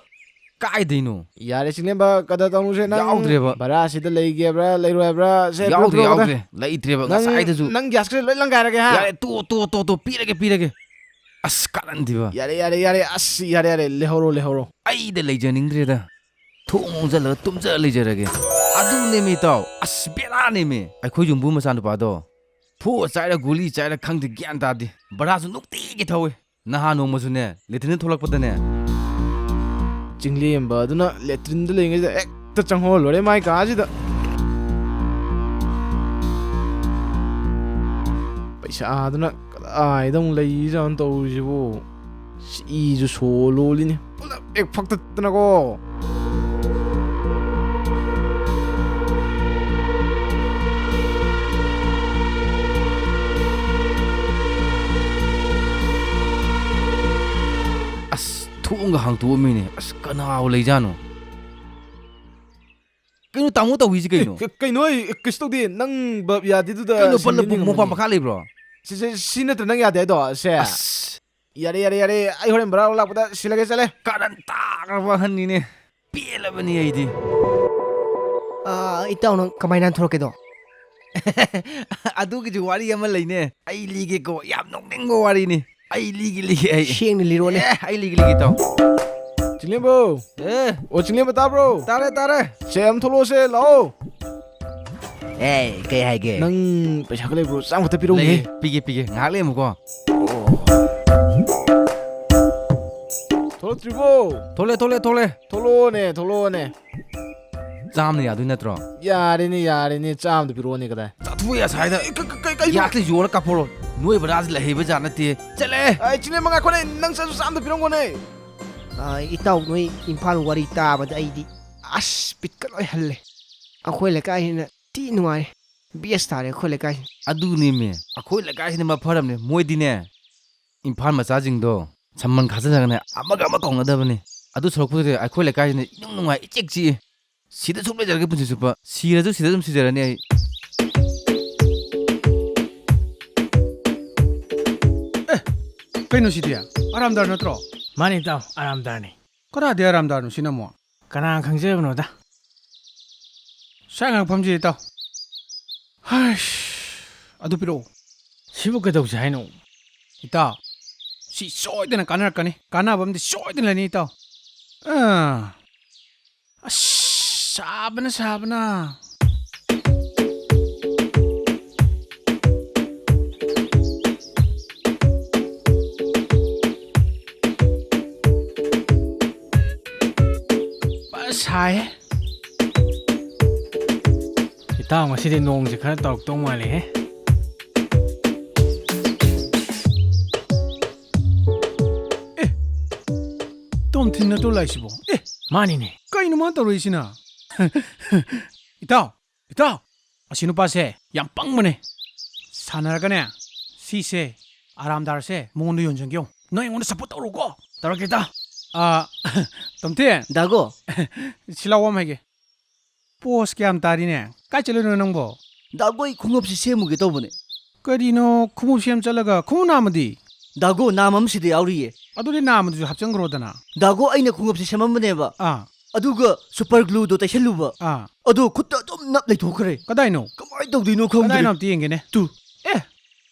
ꯀꯥꯏꯗꯩꯅꯣ? ꯌꯥꯔꯦ, ꯆꯤꯡꯂꯦꯝꯕ, ꯀꯗꯔ ꯇꯧꯅꯨꯁꯦ ꯅꯪ꯫ ꯌꯥꯎꯗ꯭ꯔꯦꯕ꯫ ꯚꯔꯥꯁꯤꯗ ꯂꯩꯒꯦ ꯍꯥꯏꯕ꯭ꯔꯥ, ꯂꯩꯔꯣꯏ ꯍꯥꯏꯕ꯭ꯔꯥ? ꯁꯦ, ꯌꯥꯎꯗ꯭ꯔꯦ, ꯄꯤꯔꯛꯑꯣ, ꯄꯤꯔꯛꯑꯣ, ꯌꯥꯎꯗ꯭ꯔꯦ꯫ ꯂꯩꯇ꯭ꯔꯦꯕ, ꯅꯪ, ꯉꯁꯥꯏꯗꯁꯨ꯫ ꯅꯪ ꯒ꯭ꯌꯥꯁꯀꯁꯦ ꯂꯣꯏ ꯂꯪꯒꯥꯏꯔꯒꯦ, ꯍꯥ? ꯌꯥꯔꯦ, ꯇꯣ, ꯇꯣ, ꯇꯣ, ꯇꯣ, ꯄꯤꯔꯒꯦ, ꯄꯤꯔꯒꯦ꯫ ꯑꯁ, ꯀꯥꯔꯟꯗꯤꯕ꯫ ꯌꯥꯔꯦ, ꯌꯥꯔꯦ, ꯌꯥꯔꯦ, ꯑꯁ, ꯌꯥꯔꯦ, ꯌꯥꯔꯦ, ꯂꯩꯍꯧꯔꯣ, ꯂꯩꯍꯧꯔꯣ꯫ ꯑꯩꯗ ꯂꯩꯖꯅꯤꯡꯗ꯭ꯔꯦꯗ꯫ ꯊꯣꯡ ꯂꯣꯟꯁꯤꯜꯂꯒ ꯇꯨꯝꯖ ꯂꯩꯖꯔꯒꯦ꯫ ꯑꯗꯨꯅꯦꯃꯤ ꯏꯇꯥꯎ, ꯑꯁ, ꯕꯦꯔꯥꯅꯦꯃꯤ꯫ ꯑꯩꯈꯣꯏ ꯌꯨꯝꯕꯨ ꯃꯆꯥꯅꯨꯄꯥꯗꯣ ꯐꯨ ꯆꯥꯏꯔ ꯒꯨꯂꯤ ꯆꯥꯏꯔ ꯈꯪꯗꯦ, ꯒ꯭ꯌꯥꯟ ꯇꯥꯗꯦ꯫ ꯚꯔꯥꯁꯨ ꯅꯨꯡꯇꯤꯒꯤ ꯊꯧꯋꯦ꯫ ꯅꯍꯥꯟ ꯅꯣꯡꯃꯁꯨꯅꯦ, ꯂꯦꯇ꯭ꯔꯤꯟꯗ ꯊꯣꯛꯂꯛꯄꯗꯅꯦ, ꯆꯤꯡꯂꯦꯝꯕ ꯑꯗꯨꯅ ꯂꯦꯇ꯭ꯔꯤꯟꯗ ꯂꯩꯔꯤꯉꯩꯗ ꯍꯦꯛꯇ ꯆꯪꯍꯧꯔ ꯂꯣꯏꯔꯦ ꯃꯥꯏ ꯀꯥꯁꯤꯗ꯫ ꯄꯩꯁꯥꯗꯨꯅ ꯀꯗꯥꯏꯗ ꯑꯃꯨꯛ ꯂꯩꯖꯥꯠꯅꯣ ꯇꯧꯔꯤꯁꯤꯕꯨ? ꯁꯤꯁꯨ ꯁꯣ ꯂꯣꯜꯂꯤꯅꯤ꯫ ꯄꯨꯂꯞ ꯍꯦꯛ ꯐꯛꯇꯠꯇꯅꯀꯣ꯫ ꯑꯁ, ꯊꯣꯡꯒ ꯍꯥꯡꯇꯣꯛꯑꯝꯃꯤꯅꯦ꯫ ꯑꯁ, ꯀꯅꯥꯕꯨ ꯂꯩꯖꯥꯠꯅꯣ? ꯀꯩꯅꯣ ꯇꯥꯃꯣ ꯇꯧꯔꯤꯁꯤ ꯀꯩꯅꯣ? ꯑꯦ, ꯀ-, ꯀꯩꯅꯣ? ꯑꯩ ꯀꯩꯁꯨ ꯇꯧꯗꯦ꯫ ꯅꯪ ꯚꯥꯞ ꯌꯥꯗꯦꯗꯨꯗ ꯀꯩꯅꯣ, ꯁꯤꯟꯕ ꯕꯜꯂꯕ ꯃꯣꯝꯄꯥꯛ ꯅꯤꯡꯉꯝꯒꯅꯤ꯫ ꯃꯈꯥ ꯂꯩꯕ꯭ꯔꯣ? ꯁꯤ, ꯁꯤ, ꯁꯤ ꯅꯠꯇ꯭ꯔ ꯅꯪ ꯌꯥꯗꯦ ꯍꯥꯏꯗꯣ? ꯁꯦ꯫ ꯑꯁ꯫ ꯌꯥꯔꯦ, ꯌꯥꯔꯦ, ꯌꯥꯔꯦ꯫ ꯑꯩ ꯍꯣꯔꯦꯟ ꯚꯔꯥ ꯂꯥꯛꯄꯗ ꯁꯤꯜꯂꯒꯦ, ꯆꯠꯂꯦ꯫ ꯀꯥꯔꯟ ꯇꯥꯈ꯭ꯔꯕ ꯑꯍꯟꯅꯤꯅꯦ꯫ ꯄꯦꯜꯂꯕꯅꯤ ꯑꯩꯗꯤ꯫ ꯑꯥ, ꯏꯇꯥꯎ, ꯅꯪ ꯀꯃꯥꯏꯅ ꯊꯣꯛꯂꯛꯀꯦꯗꯣ? ꯑꯗꯨꯒꯤꯁꯨ ꯋꯥꯔꯤ ꯑꯃ ꯂꯩꯅꯦ꯫ ꯑꯩ ꯂꯤꯒꯦꯀꯣ, ꯌꯥꯝ ꯅꯣꯛꯅꯤꯡꯕ ꯋꯥꯔꯤꯅꯤ꯫ ꯑꯩ ꯂꯤꯒꯦ, ꯂꯤꯒꯦ ꯑꯩ꯫ ꯁꯦꯡꯅ ꯂꯤꯔꯣꯅꯦ꯫ ꯑꯦ, ꯑꯩ ꯂꯤꯒꯦ, ꯂꯤꯒꯦ, ꯏꯇꯥꯎ꯫ ꯆꯤꯡꯂꯦꯝꯕꯧ! ꯑꯦ꯫ ꯑꯣ, ꯆꯤꯡꯂꯦꯝꯕ ꯇꯥꯕ꯭ꯔꯣ? ꯇꯥꯔꯦ, ꯇꯥꯔꯦ꯫ ꯁꯦ, ꯑꯝ ꯊꯣꯛꯂꯛꯑꯣꯁꯦ, ꯂꯥꯛꯑꯣ꯫ ꯑꯦ, ꯀꯩ ꯍꯥꯏꯒꯦ? ꯅꯪ ꯄꯩꯁꯥꯒ ꯂꯩꯕ꯭ꯔꯣ? ꯆꯥꯝ ꯈꯛꯇ ꯄꯤꯔꯛꯎꯅꯦ꯫ ꯂꯩꯌꯦ, ꯄꯤꯒꯦ, ꯄꯤꯒꯦ꯫ ꯉꯥꯏꯍꯥꯛ ꯂꯩꯔꯝꯃꯨꯀꯣ꯫ ꯊꯣꯛꯂꯛꯇ꯭ꯔꯤꯕꯣ? ꯊꯣꯛꯂꯛꯑꯦ, ꯊꯣꯛꯂꯛꯑꯦ, ꯊꯣꯛꯂꯛꯑꯦ꯫ ꯊꯣꯛꯂꯛꯑꯣꯅꯦ, ꯊꯣꯛꯂꯛꯑꯣꯅꯦ꯫ ꯆꯥꯝꯅ ꯌꯥꯗꯣꯏ ꯅꯠꯇ꯭ꯔꯣ? ꯌꯥꯔꯦꯅꯦ, ꯌꯥꯔꯦꯅꯦ, ꯆꯥꯝꯗ ꯄꯤꯔꯛꯑꯣꯅꯦ, ꯀꯗꯥꯏ? ꯆꯥꯊꯣꯛꯑꯦ ꯑꯁꯥꯏꯗ꯫ ꯑꯦ, ꯀ-, ꯀ-, ꯀ-, ꯀꯩꯅꯣ? ꯌꯥꯛꯇ ꯌꯣꯜꯂ ꯀꯥꯞꯍꯧꯔꯣ꯫ ꯅꯣꯏ ꯕꯔꯥꯁꯤ ꯂꯩꯍꯩꯕ ꯖꯥꯠ ꯅꯠꯇꯦ꯫ ꯆꯠꯂꯦ꯫ ꯑꯩ ꯆꯤꯡꯂꯦꯝꯕ ꯉꯥꯏꯈꯣꯅꯦ, ꯅꯪ ꯆꯠꯁꯨ ꯆꯥꯝꯗ ꯄꯤꯔꯝꯒꯣꯅꯦ꯫ ꯑꯥ, ꯏꯇꯥꯎ, ꯅꯣꯏ ꯏꯝꯐꯥꯜ ꯋꯥꯔꯤ ꯇꯥꯕꯗ ꯑꯩꯗꯤ ꯑꯁ ꯕꯤꯠꯀ ꯂꯣꯏ ꯍꯜꯂꯦ꯫ ꯑꯩꯈꯣꯏ ꯂꯩꯀꯥꯏꯁꯤꯅ ꯊꯤ ꯅꯨꯡꯉꯥꯏ꯫ ꯕꯦꯁ ꯇꯥꯔꯦ ꯑꯩꯈꯣꯏ ꯂꯩꯀꯥꯏꯁꯤ꯫ ꯑꯗꯨꯅꯤꯃꯦ, ꯑꯩꯈꯣꯏ ꯂꯩꯀꯥꯏꯁꯤꯅ ꯃꯐꯔꯝꯅꯦ꯫ ꯃꯣꯏꯗꯤꯅꯦ, ꯏꯝꯐꯥꯜ ꯃꯆꯥꯁꯤꯡꯗꯣ ꯁꯝꯕꯟ ꯈꯥꯖꯤꯜꯂꯒꯅꯦ, ꯑꯃꯒ ꯑꯃ ꯀꯧꯅꯗꯕꯅꯤ꯫ ꯑꯗꯨ ꯁꯔꯨꯛꯄꯨꯗꯤ ꯑꯩꯈꯣꯏ ꯂꯩꯀꯥꯏꯁꯤꯅ ꯏꯅꯨꯡ ꯅꯨꯡꯉꯥꯏ, ꯏꯆꯤꯛ ꯆꯤꯛꯏ꯫ ꯁꯤꯗ ꯁꯨꯝ ꯂꯩꯖꯔꯒꯦ ꯄꯨꯟꯁꯤ ꯆꯨꯞꯄ꯫ ꯁꯤꯔꯁꯨ ꯁꯤꯗ ꯑꯗꯨꯝ ꯁꯤꯖꯔꯅꯤ ꯑꯩ꯫ ꯑꯦ, ꯀꯩꯅꯣ ꯁꯤꯗꯤ? ꯑꯔꯥꯝꯗꯥꯔ ꯅꯠꯇ꯭ꯔꯣ? ꯃꯥꯅꯤ ꯏꯇꯥꯎ, ꯑꯔꯥꯝꯗꯥꯔꯅꯤ꯫ ꯀꯗꯥꯏꯗꯩ ꯑꯔꯥꯝꯗꯥꯔꯅꯣ ꯁꯤꯅ ꯑꯃꯨꯛ? ꯀꯅꯥ ꯈꯪꯖꯕꯅꯣꯗ꯫ ꯁ꯭ꯋꯥꯏ ꯉꯥꯛ ꯐꯝꯁꯤ ꯏꯇꯥꯎ꯫ ꯍꯩꯁ, ꯑꯗꯨ ꯄꯤꯔꯛꯑꯣ꯫ ꯁꯤꯕꯨ ꯀꯩꯗꯧꯁꯦ ꯍꯥꯏꯅꯣ? ꯏꯇꯥꯎ, ꯁꯤ ꯁꯣꯏꯗꯅ ꯀꯥꯟꯅꯔꯛꯀꯅꯤ꯫ ꯀꯥꯟꯅꯕ ꯑꯃꯗꯤ ꯁꯣꯏꯗꯅ ꯂꯩꯅꯤ ꯏꯇꯥꯎ꯫ ꯑꯥ꯫ ꯑꯁ, ꯁꯥꯕꯅ, ꯁꯥꯕꯅ꯫ ꯐꯖꯅ ꯁꯥꯏꯍꯦ꯫ ꯏꯇꯥꯎ, ꯉꯁꯤꯗꯤ ꯅꯣꯡꯁꯦ ꯈꯔ ꯇꯧꯔꯛꯇꯧ ꯃꯥꯜꯂꯦꯍꯦ꯫ ꯑꯦ, ꯇꯣꯝꯊꯤꯟ ꯅꯠꯇ꯭ꯔꯣ ꯂꯥꯛꯏꯁꯤꯕꯣ? ꯑꯦ, ꯃꯥꯅꯤꯅꯦ꯫ ꯀꯩꯅꯣ ꯃꯥ ꯇꯧꯔꯛꯏꯁꯤꯅ? ꯏꯇꯥꯎ, ꯏꯇꯥꯎ, ꯑꯁꯤ ꯅꯨꯄꯥꯁꯦ ꯌꯥꯝ ꯄꯪꯕꯅꯦ꯫ ꯁꯥꯟꯅꯔꯒꯅꯦ, ꯁꯤꯁꯦ, ꯑꯔꯥꯝꯗꯥꯔꯁꯦ ꯃꯉꯣꯟꯗ ꯌꯣꯟꯁꯤꯟꯒꯦ ꯌꯦꯡꯉꯨ꯫ ꯅꯪ ꯑꯩꯉꯣꯟꯗ ꯁꯞꯄꯣꯔꯠ ꯇꯧꯔꯣꯀꯣ꯫ ꯇꯧꯔꯛꯀꯦ, ꯏꯇꯥꯎ꯫ ꯑꯥ, ꯇꯣꯝꯊꯤꯟ꯫ ꯗꯥꯒꯣ꯫ ꯁꯤ ꯂꯥꯎ ꯑꯃ ꯍꯥꯏꯒꯦ꯫ ꯄꯣꯁ ꯀꯌꯥꯝ ꯇꯥꯔꯤꯅꯦ? ꯀꯥꯏ ꯆꯠꯂꯨꯏꯅꯣ ꯅꯪꯕꯣ? ꯗꯥꯒꯣ, ꯑꯩ ꯈꯣꯡꯎꯞꯁꯤ ꯁꯦꯝꯃꯨꯒꯦ ꯇꯧꯕꯅꯦ꯫ ꯀꯔꯤꯅꯣ ꯈꯣꯡꯎꯞ ꯁꯦꯝ ꯆꯠꯂꯒ ꯈꯣꯡꯎꯞ ꯅꯥꯝꯃꯗꯤ? ꯗꯥꯒꯣ, ꯅꯥꯝꯃ ꯑꯃ ꯁꯤꯗ ꯌꯥꯎꯔꯤꯌꯦ꯫ ꯑꯗꯨꯗꯤ ꯅꯥꯝꯃꯗꯨꯁꯨ ꯍꯥꯞꯆꯤꯟꯈ꯭ꯔꯣꯗꯅ꯫ ꯗꯥꯒꯣ, ꯑꯩꯅ ꯈꯣꯡꯎꯞꯁꯤ ꯁꯦꯝꯃꯝꯕꯅꯦꯕ꯫ ꯑꯥ꯫ ꯑꯗꯨꯒ ꯁꯨꯄꯔ ꯒ꯭ꯂꯨꯗꯣ ꯇꯩꯁꯜꯂꯨꯕ꯫ ꯑꯥ꯫ ꯑꯗꯣ ꯈꯨꯠꯇ ꯑꯗꯨꯝ ꯅꯞ ꯂꯩꯊꯣꯛꯈ꯭ꯔꯦ꯫ ꯀꯗꯥꯏꯅꯣ? ꯀꯃꯥꯏꯅ ꯇꯧꯗꯣꯏꯅꯣ ꯈꯪꯗ꯭ꯔꯦ꯫ ꯀꯗꯥꯏꯅꯣ ꯑꯝꯇ ꯌꯦꯡꯒꯦꯅꯦ꯫ ꯇꯨ꯫ ꯑꯦ!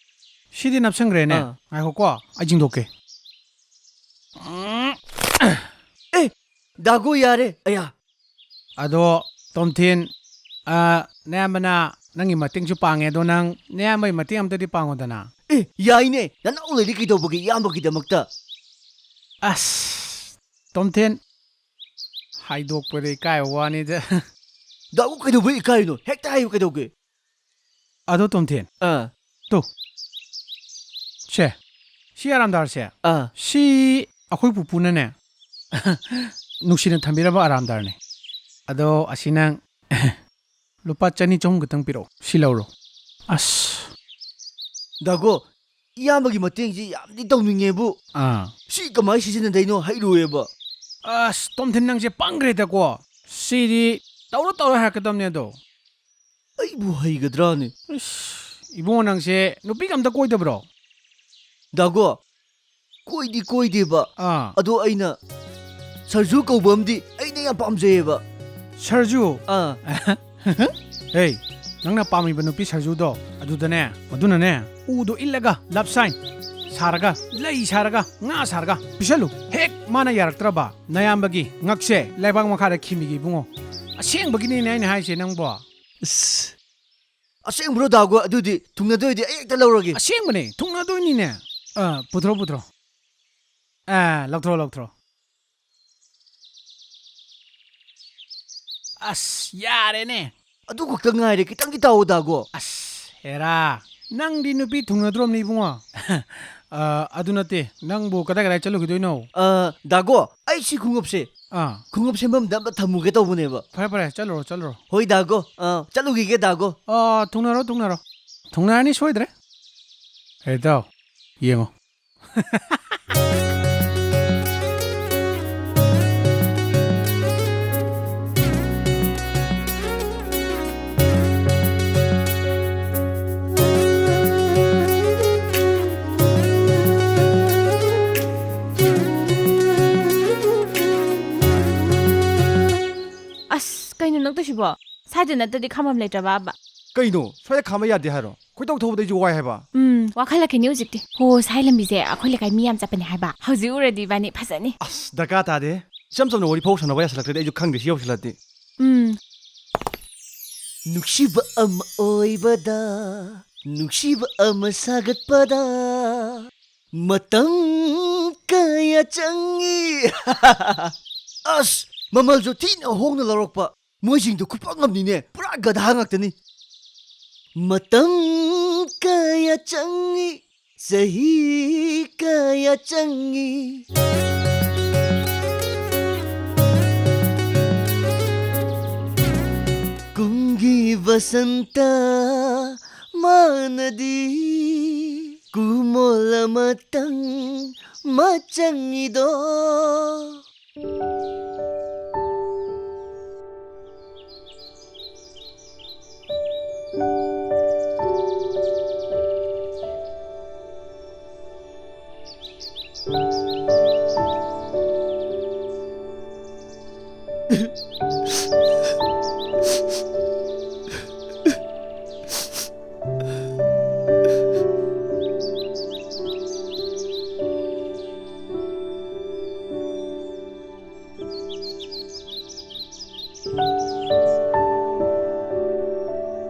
ꯁꯤꯗꯤ ꯅꯞꯁꯟꯈ꯭ꯔꯦꯅꯦ꯫ ꯑꯥ꯫ ꯉꯥꯏꯈꯣꯀꯣ, ꯑꯩ ꯆꯤꯡꯊꯣꯛꯀꯦ꯫ ꯑꯦ! ꯗꯥꯒꯣ, ꯌꯥꯔꯦ꯫ ꯑꯌꯥ! ꯑꯗꯣ, ꯇꯣꯝꯊꯤꯟ, ꯑ, ꯅꯌꯥꯝꯕꯅ ꯅꯪꯒꯤ ꯃꯇꯦꯡꯁꯨ ꯄꯥꯡꯉꯦ, ꯑꯗꯣ ꯅꯪ ꯅꯌꯥꯝꯕꯒꯤ ꯃꯇꯦꯡ ꯑꯝꯇꯗꯤ ꯄꯥꯡꯉꯣꯗꯅ꯫ ꯑꯦ, ꯌꯥꯏꯅꯦ, ꯅꯅꯥꯎ ꯂꯩꯔꯤ ꯀꯩꯗꯧꯕꯒꯤ ꯏꯌꯥꯝꯕꯒꯤꯗꯃꯛꯇ? ꯑꯁ, ꯇꯣꯝꯊꯤꯟ, ꯍꯥꯏꯗꯣꯛꯄꯗ ꯏꯀꯥꯏꯕ ꯋꯥꯅꯤꯗ꯫ ꯗꯥꯎ ꯀꯩꯗꯧꯕꯩ ꯏꯀꯥꯏꯔꯤꯅꯣ? ꯍꯦꯛꯇ ꯍꯥꯏꯌꯨ ꯀꯩꯗꯧꯒꯦ? ꯑꯗꯣ ꯇꯣꯝꯊꯤꯟ, ꯑꯥ꯫ ꯇꯨ꯫ ꯁꯦ, ꯁꯤ ꯑꯔꯥꯝꯗꯥꯔꯁꯦ꯫ ꯑꯥ꯫ ꯁꯤ ꯑꯩꯈꯣꯏ ꯄꯨꯄꯨꯅꯅꯦ, ꯅꯨꯡꯁꯤꯅ ꯊꯝꯕꯤꯔꯝꯕ ꯑꯔꯥꯝꯗꯥꯔꯅꯦ꯫ ꯑꯗꯣ ꯑꯁꯤ ꯅꯪ ꯂꯨꯄꯥ ꯆꯅꯤ ꯆꯍꯨꯝ ꯈꯛꯇꯪ ꯄꯤꯔꯛꯑꯣ, ꯁꯤ ꯂꯧꯔꯣ꯫ ꯑꯁ꯫ ꯗꯥꯒꯣ, ꯏꯌꯥꯝꯕꯒꯤ ꯃꯇꯦꯡꯁꯤ ꯌꯥꯝꯗꯤ ꯇꯧꯅꯤꯡꯉꯦꯕꯨ꯫ ꯑꯥ꯫ ꯁꯤ ꯀꯃꯥꯏꯅ ꯁꯤꯖꯤꯟꯅꯗꯣꯏꯅꯣ ꯍꯩꯔꯣꯏꯕ꯫ ꯑꯁ, ꯇꯣꯝꯊꯤꯟ, ꯅꯪꯁꯦ ꯄꯪꯈ꯭ꯔꯦꯗꯀꯣ꯫ ꯁꯤꯗꯤ ꯇꯧꯔ ꯇꯧꯔ ꯍꯥꯏꯔꯛꯀꯗꯕꯅꯦ ꯑꯗꯣ꯫ ꯑꯩꯕꯨ ꯍꯩꯒꯗ꯭ꯔꯥꯅꯦ? ꯏꯁ, ꯏꯕꯨꯡꯉꯣ, ꯅꯪꯁꯦ ꯅꯨꯄꯤꯒ ꯑꯝꯇ ꯀꯣꯏꯗꯕ꯭ꯔꯣ? ꯗꯥꯒꯣ, ꯀꯣꯏꯗꯤ ꯀꯣꯏꯗꯦꯕ꯫ ꯑꯥ꯫ ꯑꯗꯣ ꯑꯩꯅ ꯁꯔꯖꯨ ꯀꯧꯕ ꯑꯃꯗꯤ ꯑꯩꯅ ꯌꯥꯝ ꯄꯥꯝꯖꯩꯌꯦꯕ꯫ ꯁꯔꯖꯨ? ꯑꯥ꯫ ꯍꯦ, ꯅꯪꯅ ꯄꯥꯝꯃꯤꯕ ꯅꯨꯄꯤ ꯁꯔꯖꯨꯗꯣ, ꯑꯗꯨꯗꯅꯦ, ꯃꯗꯨꯅꯅꯦ, ꯎꯗꯣ ꯏꯜꯂꯒ love sign ꯁꯥꯔꯒ, ꯂꯩ ꯁꯥꯔꯒ, ꯉꯥ ꯁꯥꯔꯒ ꯄꯤꯁꯜꯂꯨ꯫ ꯍꯦꯛ ꯃꯥꯅ ꯌꯥꯔꯛꯇ꯭ꯔꯕ, ꯅꯌꯥꯝꯕꯒꯤ ꯉꯛꯁꯦ ꯂꯩꯕꯥꯛ ꯃꯈꯥꯗ ꯈꯤꯝꯃꯤꯒꯦ, ꯏꯕꯨꯡꯉꯣ꯫ ꯑꯁꯦꯡꯕꯒꯤꯅꯤꯅꯦ ꯑꯩꯅ ꯍꯥꯏꯁꯦ ꯅꯪꯕꯣ꯫ ꯑꯁ, ꯑꯁꯦꯡꯕ꯭ꯔꯣ ꯗꯥꯒꯣ? ꯑꯗꯨꯗꯤ ꯊꯨꯡꯅꯗꯣꯏꯗꯤ ꯑꯩ ꯍꯦꯛꯇ ꯂꯧꯔꯒꯦ꯫ ꯑꯁꯦꯡꯕꯅꯦ, ꯊꯨꯡꯅꯗꯣꯏꯅꯤꯅꯦ꯫ ꯑ, ꯄꯨꯊ꯭ꯔꯣ, ꯄꯨꯊ꯭ꯔꯣ꯫ ꯑ, ꯂꯧꯊ꯭ꯔꯣ, ꯂꯧꯊ꯭ꯔꯣ꯫ ꯑꯁ, ꯌꯥꯔꯦꯅꯦ꯫ ꯑꯗꯨ ꯈꯛꯇ ꯉꯥꯏꯔꯦ, ꯈꯤꯇꯪꯗꯤ ꯇꯥꯛꯑꯣ ꯗꯥꯒꯣ꯫ ꯑꯁ, ꯍꯦꯔꯥ, ꯅꯪꯗꯤ ꯅꯨꯄꯤ ꯊꯨꯡꯅꯗ꯭ꯔꯣꯝꯅꯤ ꯏꯕꯨꯡꯉꯣ꯫ ꯑ, ꯑꯗꯨ ꯅꯠꯇꯦ, ꯅꯪꯕꯨ ꯀꯗꯥꯏ ꯀꯗꯥꯏ ꯆꯠꯂꯨꯈꯤꯗꯣꯏꯅꯣ? ꯑ, ꯗꯥꯒꯣ, ꯑꯩ ꯁꯤ ꯈꯣꯡꯎꯞꯁꯦ, ꯑꯥ꯫ ꯈꯣꯡꯎꯞ ꯁꯦꯝꯐꯝꯗ ꯑꯝꯇ ꯊꯝꯃꯨꯒꯦ ꯇꯧꯕꯅꯦꯕ꯫ ꯐꯔꯦ, ꯐꯔꯦ, ꯆꯠꯂꯨꯔꯣ, ꯆꯠꯂꯨꯔꯣ꯫ ꯍꯣꯏ ꯗꯥꯒꯣ, ꯑ, ꯆꯠꯂꯨꯈꯤꯒꯦ ꯗꯥꯒꯣ꯫ ꯑ, ꯊꯨꯡꯅꯔꯣ, ꯊꯨꯡꯅꯔꯣ꯫ ꯊꯨꯡꯅꯔꯅꯤ ꯁꯣꯏꯗ꯭ꯔꯦ꯫ ꯍꯦ, ꯏꯇꯥꯎ, ꯌꯦꯡꯉꯣ꯫ ꯑꯁ, ꯀꯩꯅꯣ ꯅꯪ ꯇꯧꯏꯁꯤꯕꯣ? ꯁ꯭ꯋꯥꯏꯗ ꯅꯠꯇꯗꯤ ꯈꯥꯝꯕꯝ ꯂꯩꯇ꯭ꯔꯕꯕ? ꯀꯩꯅꯣ? ꯁ꯭ꯋꯥꯏꯗ ꯈꯥꯝꯕ ꯌꯥꯗꯦ ꯍꯥꯏꯔꯣ? ꯈꯣꯏꯗꯧ ꯊꯧꯕꯗ ꯑꯩꯁꯨ ꯋꯥꯏ ꯍꯥꯏꯕ꯫ ꯎꯝ, ꯋꯥꯈꯜ ꯂꯥꯛꯀꯅꯤ ꯍꯧꯖꯤꯛꯇꯤ꯫ ꯍꯣ, ꯁ꯭ꯋꯥꯏ ꯂꯝꯕꯤꯁꯦ ꯑꯩꯈꯣꯏ ꯂꯩꯀꯥꯏ ꯃꯤ ꯌꯥꯝ ꯆꯠꯄꯅꯦ ꯍꯥꯏꯕ꯫ ꯍꯧꯖꯤꯛ ꯎꯔꯗꯤ ꯏꯕꯥꯅꯤ ꯐꯖꯅꯤ꯫ ꯑꯁ, ꯗꯔꯀꯥꯔ ꯇꯥꯗꯦ꯫ ꯏꯆꯝ ꯆꯝꯅ ꯋꯥꯔꯤ ꯐꯥꯎ ꯁꯥꯟꯅꯕ ꯌꯥꯁꯤꯜꯂꯛꯇ꯭ꯔꯗꯤ ꯑꯩꯁꯨ ꯈꯪꯗꯦ ꯁꯤ ꯌꯧꯁꯤꯜꯂꯛꯑꯗꯤ꯫ ꯎꯝ꯫ ꯅꯨꯡꯁꯤꯕ ꯑꯃ ꯑꯣꯏꯕꯗ, ꯅꯨꯡꯁꯤꯕ ꯑꯃ ꯁꯥꯒꯠꯄꯗ ꯃꯇꯝ ꯀꯌꯥ ꯆꯪꯏ꯫ ꯑꯁ, ꯃꯃꯜꯁꯨ ꯊꯤꯅ ꯍꯣꯡꯅ ꯂꯧꯔꯛꯄ꯫ ꯃꯣꯏꯁꯤꯡꯗꯣ ꯈꯨꯄꯪ ꯑꯃꯅꯤꯅꯦ, ꯄꯨꯔꯥ ꯒꯙꯥ ꯉꯥꯛꯇꯅꯤ꯫ ꯃꯇꯝ ꯀꯌꯥ ꯆꯪꯏ, ꯆꯍꯤ ꯀꯌꯥ ꯆꯪꯏ꯫ ꯀꯨꯝꯒꯤ ꯕꯁꯟꯇ ꯃꯥꯅꯗꯤ ꯀꯨꯃꯣꯜ ꯑꯃꯇꯪ ꯃꯆꯪꯉꯤꯗꯣ꯫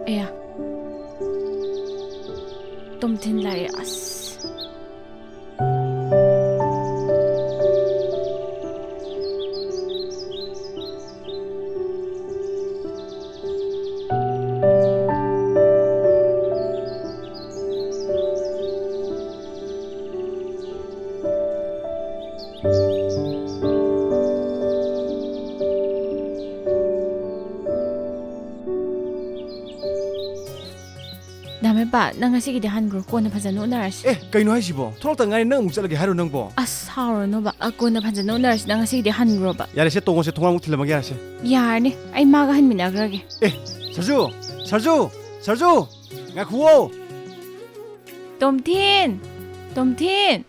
ꯑꯌꯥ, ꯇꯣꯝꯊꯤꯟ ꯂꯥꯛꯑꯦ꯫ ꯑꯁ꯫ ꯗꯥꯃꯩꯄꯥ, ꯅꯪ ꯉꯁꯤꯒꯤꯗꯤ ꯍꯟꯈ꯭ꯔꯣ, ꯀꯣꯟꯅ ꯐꯖꯅ ꯎꯅꯔꯁꯤ꯫ ꯑꯦ, ꯀꯩꯅꯣ ꯍꯥꯏꯁꯤꯕꯣ? ꯊꯣꯛꯂꯛꯇ ꯉꯥꯏꯔꯤ, ꯅꯪ ꯑꯃꯨꯛ ꯆꯠꯂꯒꯦ ꯍꯥꯏꯔꯣ ꯅꯪꯕꯣ? ꯑꯁ, ꯁꯥꯎꯔꯅꯣꯕ꯫ ꯑ, ꯀꯣꯟꯅ ꯐꯖꯅ ꯎꯅꯔꯁꯤ, ꯅꯪ ꯉꯁꯤꯒꯤꯗꯤ ꯍꯟꯈ꯭ꯔꯣꯕ꯫ ꯌꯥꯔꯦꯁꯦ, ꯇꯣꯡꯉꯁꯦ, ꯊꯣꯡꯒꯥꯟꯃꯨꯛ ꯊꯤꯜꯂꯝꯃꯒꯦ, ꯌꯥꯔꯦꯁꯦ꯫ ꯌꯥꯔꯅꯤ, ꯑꯩ ꯃꯥꯒ ꯍꯟꯃꯤꯟꯅꯈ꯭ꯔꯒꯦ꯫ ꯑꯦ, ꯁꯔꯖꯨ! ꯁꯔꯖꯨ! ꯁꯔꯖꯨ! ꯉꯥꯏꯈꯨꯑꯣ! ꯇꯣꯝꯊꯤꯟ! ꯇꯣꯝꯊꯤꯟ!